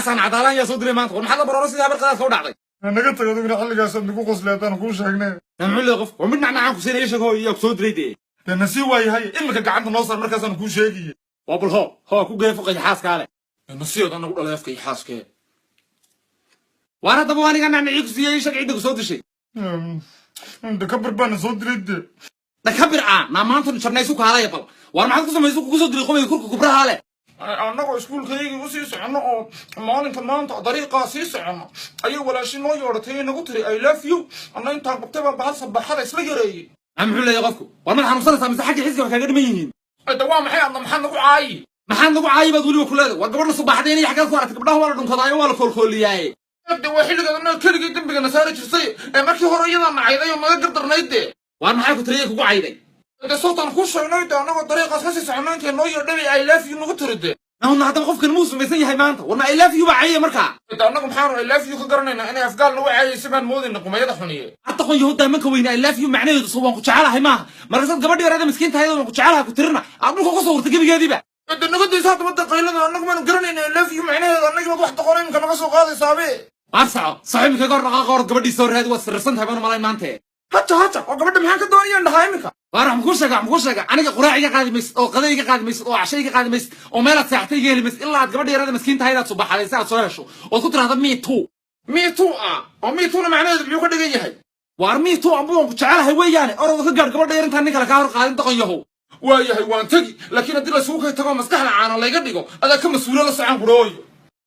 Nacasaan cadaalaan yaa soo diray maanta? War maxaad la barooro sidii habar qadaadka u dhacday? Naga tago adiguna, xilligaasaad nagu qoslay haddaan kuu sheegnay. Na muxuu leeyahay qof? War mid nacnacaan ku siinaya sheeg hooy, yaa ku soo diray dee? Dee nasii waayahay, imika gacanta noo saar, markaasaan kuu sheegiye. Waa bal hoo hoo ku geeyo fuqaya xaaskaa leh. Nasiyood anagu dhalay afka iyo xaaskee. Waar haddaba waa anigaa nacnacii ku siiyey, sheeg cidda ku soo dishay. Dhakabir baana soo diray dee. Dhakabir ah naa maanta jarnaysu kaalaya. Bal waar maxaad ku samaysu kugu soo diray qomayga kurka kubraha leh? Annagoo iskuulkaygii usii soconno oo maalinka maanta dariiqaa sii soconno ayay walaashi noo yeedhatay, ee nagu tiri "I love you". Anna intaan qabtay baan bahal sabaxada isla yareeyey. Maa muxuu leeyahay qofku? War mad xanuunsanaysaa mise xagga xiska wax kaaga dhiman yihiin? De waa maxay adna? Maxaad nagu caayi? Maxaad nagu caayi baad weliba ku leedahay? War gabadha subaxdeen xaggaad ku aragtay? Gabdhaha waa la dhunkadaayo, waa la koolkooliyaaye. De waa xilligaad annaga keligii dembigana saari jirtay, ee markii hore iyadaa nacayday oo naga gardarnayd dee. Waar maxay ku tiriyay kugu cayday? De sawtaan kuu sheegnay de, annagoo dariiqaas kasii soconno intay noo yeedhabay "I love you" nagu tiri de. Nahuna haddaba qofkan muu samaysan yahay maanta? War ma "I love you" baa cayaya markaa? De annagu maxaanu "I love you" ka garanaynaa? Inay afgaal nagu caayaysa baan moodayna, qumayada xuniye. Ardaqon yahuuddaa manka weyne, "I love you" macnaheedu soo waan ku jecelahay maaha? Markaasaad gabadhii yareeda miskiinta ahayd "waan ku jecelahay" ku tirina aad dhulka uga soo wurtay gebigeediiba. De naga daysa haddaba de qaylada. Annagu maanu garanayna "I love you" macnaheedu, annagii baad wax doqona imika naga soo qaadaysaabe. Waar soco, soco iminka, ka hor dhaqaaqa hor, gabadhii soo raadi. Waad sirrisan tahay baan malayn maante. Haja haja, oo gabadha maxaan ka doonayaan dhahaa iminka? Waar wax makuu sheega, wax makuu sheega? Aniga quraac iga qaadi maysid, oo qada iga qaadi maysid, oo casho iga qaadi maysid, oo meelaad seexatay iga heli maysid, ilaa aad gabadha yarada miskiinta ahayd aad subaxaday si aad soo hesho ood ku tirahda "Me too". "Me too" ah? Oo "me too"na macnaheedu muxuu ka dhigan yahay? Waar "me too" amba waan ku jecelahay weeyaane. Orada ka gaadh gabadha yar intaan nin kale kaa hor qaadin, doqon yahow. Waayahay, waan tegi, laakiin haddii laysugu kay tago maskaxda caana layga dhigo, adaa ka mas-uulo la socon gurooyo.